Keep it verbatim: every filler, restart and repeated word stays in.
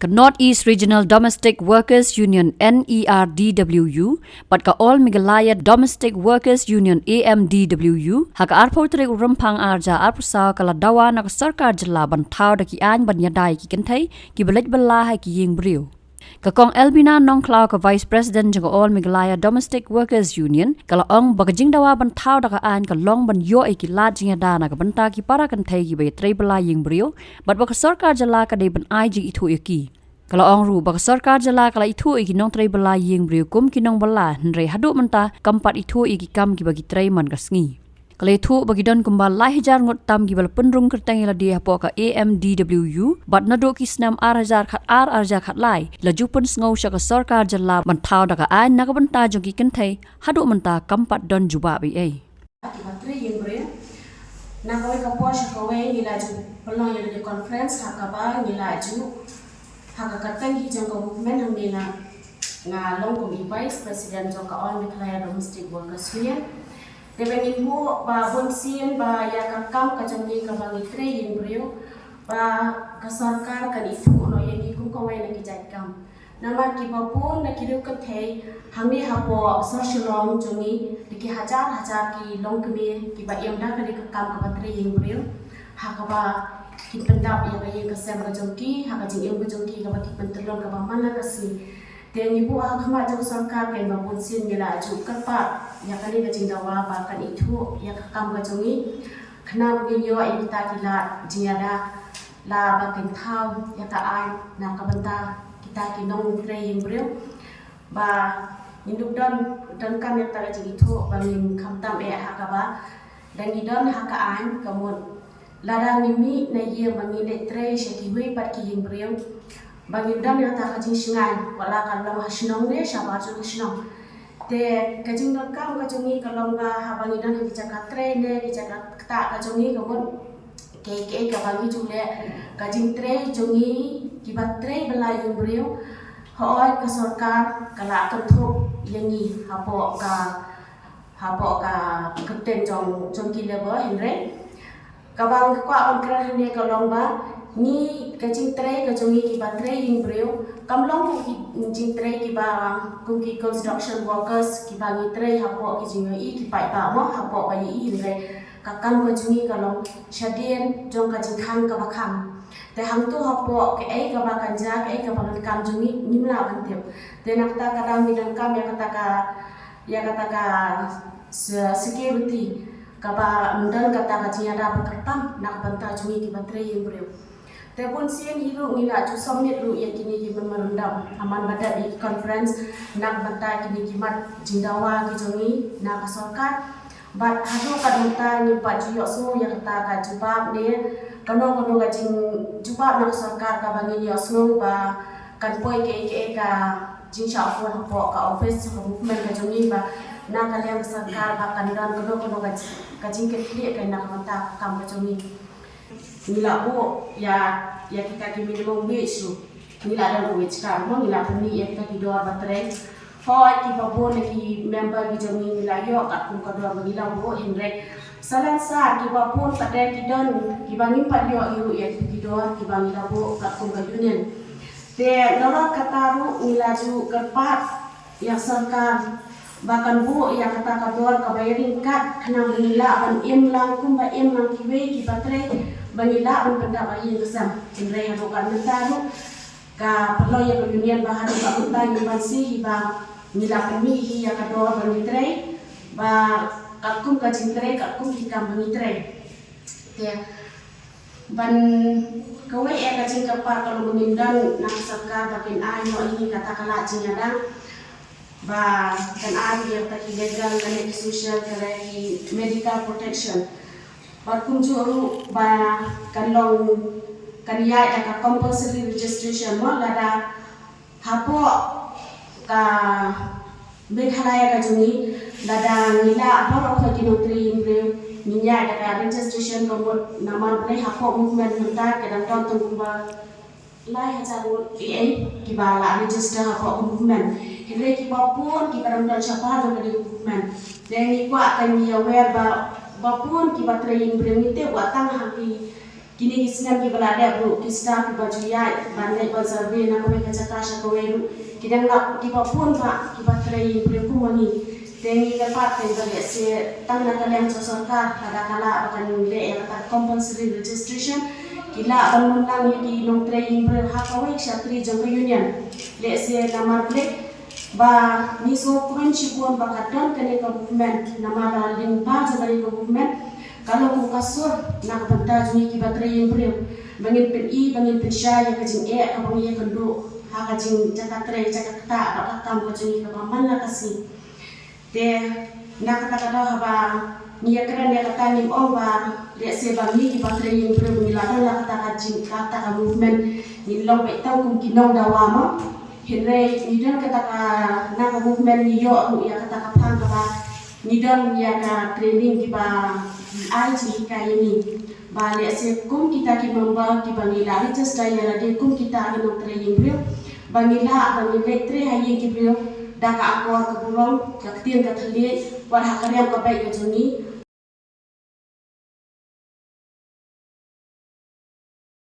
Ka North East Regional Domestic Workers Union, N E R D W U, bad ka All Meghalaya Domestic Workers Union, A M D W U, ha ka arphew tarik u Rymphang arhajar arphew saw ka la dawa na ka sorkar jylla ban thaw da ki aiñ ban ïada ïa ki kynthei kiba leit bylla ha ki ïing briew. Ka Kong Elbina Nongkhlaw, ka Vice President jong ka All Meghalaya Domestic Workers Union, ka la ong ba ka jingdawa ban thaw da ka aiñ ka long ban ïoh ïa ki lad jingïada na ka bynta ki para kynthei kiba ïatrei bylla ïing briew, bad ba ka sorkar jylla ka dei ban ai jingithuh ïa ki. Ka la ong ruh ba ka sorkar jylla ka la ithuh ïa ki nongtrei bylla ïing briew kum ki nongbylla, hynrei haduh mynta kam pat ithuh ïa ki kam kiba ki trei man ka sngi. Ka la ithuh ba ki don kumba lai hajar ngut tam kiba la pynrung kyrteng ïa lade hapoh ka A M D W U, bad naduh ki snem arhajar khat ar, arhajar khat lai, la ju pynsngew sha ka sorkar jylla ban thaw da ka aiñ na ka bynta jong ki kynthei, haduh mynta kam pat don jubab ei ei. Kiba trei ïing briew. Na kawei ka por sha kawei ngi la ju pynlong ïa kane conference ha kaba ngi la ju ha ka kyrteng hi jong ka movement hangne nga, nga long kum i Vice President jong ka All Meghalaya Domestic Workers Union. Te ba ngin buh ba bun sien ba ïa ka kam ka jong ngi kaba ngi trei ïing briew, ba ka sorkar kan ithuh noh ïa ngi kum kawei na ki jait kam. Namar kiba bun na ki riew kynthei hangne hapoh sor Shillong jong ngi, da ki hajar hajar ki longkmie kiba im da kane ka kam kaba trei ïing briew, ha kaba kin pyndap ïa ka ïing ka sem ka jong ki, ha ka jingim ka jong ki kaba ki pyntyllun kaba man la ka sngi. Te ngi buh ha khmat jong ka sorkar, kynmaw ba bun sien ngi la ju kyrpad ïa kane ka jingdawa ba kan ithuh ïa ka kam ka jong ngi, khnang ba ngin ïoh ïa kita ki lad jingïada, la ba kin thaw ïa ka aiñ na ka bynta kita ki nongtrei ïing briew. Ba ngin dup don, donkam ïa kata ka jingithuh ba ngin khamtam eh ha kaba da ngi don ha ka aiñ, ka mut lada ngi mih na ïing ba ngin leit trei sha kiwei pat ki ïing briew, ba ngin don ïa kata ka jingshngaiñ, wat la ka long ha shnong ne shabar jong ka shnong. Te ka jingdonkam ka jong ngi ka long ba haba ngi don ha ki jaka trei ne ki jaka ktah ka jong ngi, ka mut kaei kaei kaba ngi ju leh, ka jingtrei jong ngi kiba trei bylla ïing briew, hooid ka sorkar ka la kynthup ïa ngi hapoh ka, hapoh ka kyrteng jong, jong ki labour, hynrei kaba nga kwah ban kren hangne ka long ba ngi, ka jingtrei ka jong ngi kiba trei ïing briew kam long kum ki jingtrei kiba, kum ki construction workers kiba ngi trei hapoh ki jingïohi ki paidbah mo, hapoh ba ïohi, hynrei ka kam ka jong ngi ka long shadien jong ka jingkhang kaba khang. Te hangto hapoh kaei kaba kan jia, kaei kaba kan kam jong ngi, ngim lah ban tip. Te na kata ka daw ngi donkam ïa kata ka, ïa kata ka se-, security, kaba ym don kata ka jingïada ba kyrpang na ka bynta jong ngi kiba trei ïing briew. Te bun sien hi ruh ngi la ju submit ruh ïa kine ki memorandum ha man ba dep ïa ki conference na ka bynta kine ki mat jingdawa ki jong ngi na ka sorkar. Bad haduh katne mynta ngim pat ju ïohsngew ïa kata ka jubab ne kano kano ka jingjubab na ka sorkar kaba ngin ïohsngew ba kan poi kaei kaei ka jingshah phone hapoh ka office ka movement ka jong ngi ba na ka liang ka sorkar ba kan don kano kano ka ji-, ka jingkitkhlieh ka na ka bynta ka kam ka jong ngi. Ngi la buh ïa, ïa kita ki minimum wage ruh. Ngi la don ka wage cut mo, ngi la pynmih ïa kita ki dor ba trei. Hooid kiba bun na ki member ki jong ngi ngi la ïoh katkum ka dor ba ngi la buh, hynrei salonsar kiba bun pat de ki don kiba ngim pat ïoh ruh ïa kita ki dor kiba ngi la buh katkum ka union. Te nalor kata ruh ngi la ju kyrpad ïa ka sorkar ba kan buh ïa kata ka dor kaba ïaryngkat khnang ba ngin lah ban im lang kumba im lang kiwei kiba trei, ba ngin lah ban pyndap ïa ka ïing ka sem. Hynrei haduh katne mynta ruh ka pynlong ïa ka union ba haduh katne mynta ngi ban sngewthuh hi ba ngi la pynmih hi ïa ka dor ba ngi trei, ba katkum ka jingtrei, katkum ki kam ba ngi trei. Te ban kawei eh ka jingkyrpad ka long ba ngin don na ka sorkar ba kin ai noh ïa ngi kata ka lad jingïada ba kan ai ïa kita ki legal, lane ki social, lane ki medical protection. Bad kumjuh ruh ba kan long, kan ïaid da ka compulsory registration mo, lada hapoh ka Meghalaya ka jong ngi, lada ngi lah baroh ki nongtrei ïing briew, ngin ïaid da ka registration ka mut namar balei hapoh movement mynta ka dang don tang kumba lai hajar ngut ei ei kiba la register hapoh ka movement. Hynrei kiba bun kiba dang don shabar jong ka movement. Te ngi kwah kan ïa aware ba, ba bun kiba trei ïing briew ngi te ba tang ha ki Kine ki snem kiba la dep ruh ki sdang kiba ju ïaid ban leit ban survey na kawei ka jaka sha kawei ruh ki dang lap kiba bun bha kiba trei ïing briew kum ma ngi. Te ngi kyrpad te ba lehse tang na ka liang jong sorkar lada ka lah ba kan leh ïa kata ka compulsory registration, ki lah ban wan lang ïa ki nongtrei ïing briew ha kawei shatri jong ka union. Lehse namar balei ba ngi sngewkmen shibun ba ka don kane ka movement, namar la lyngba jong kane ka movement ka long kum ka sur na ka bynta jong ngi kiba trei ïing briew, ba ngin pyni, ba ngin pynshai ïa ka jingeh kaba ngi ïakynduh ha ka jingjaka trei, jaka ktah bad ka kam ka jong ngi kaba man la ka sngi. Te na kata ka daw haba ngi ïakren ïa kata ngim ong ba lehse ba ngi kiba trei ïing briew ngi la don la kata ka jing, kata ka movement, ngin long beit tang kum ki nongdawa mo. Hynrei ngi don kata ka, na ka movement ngi ïoh ruh ïa kata ka phang kaba ngi don ïa ka training kiba ngi ai jinghikai ïa ngi. Ba lehse kum kita ki member kiba ngi la register ïa lade kum kita ki nongtrei ïing briew, ba ngi lah ba ngin leit trei ha ïing ki briew da ka akor ka burom, ka ktien ka thylliej, wat ha ka riam ka beit ka jong ngi,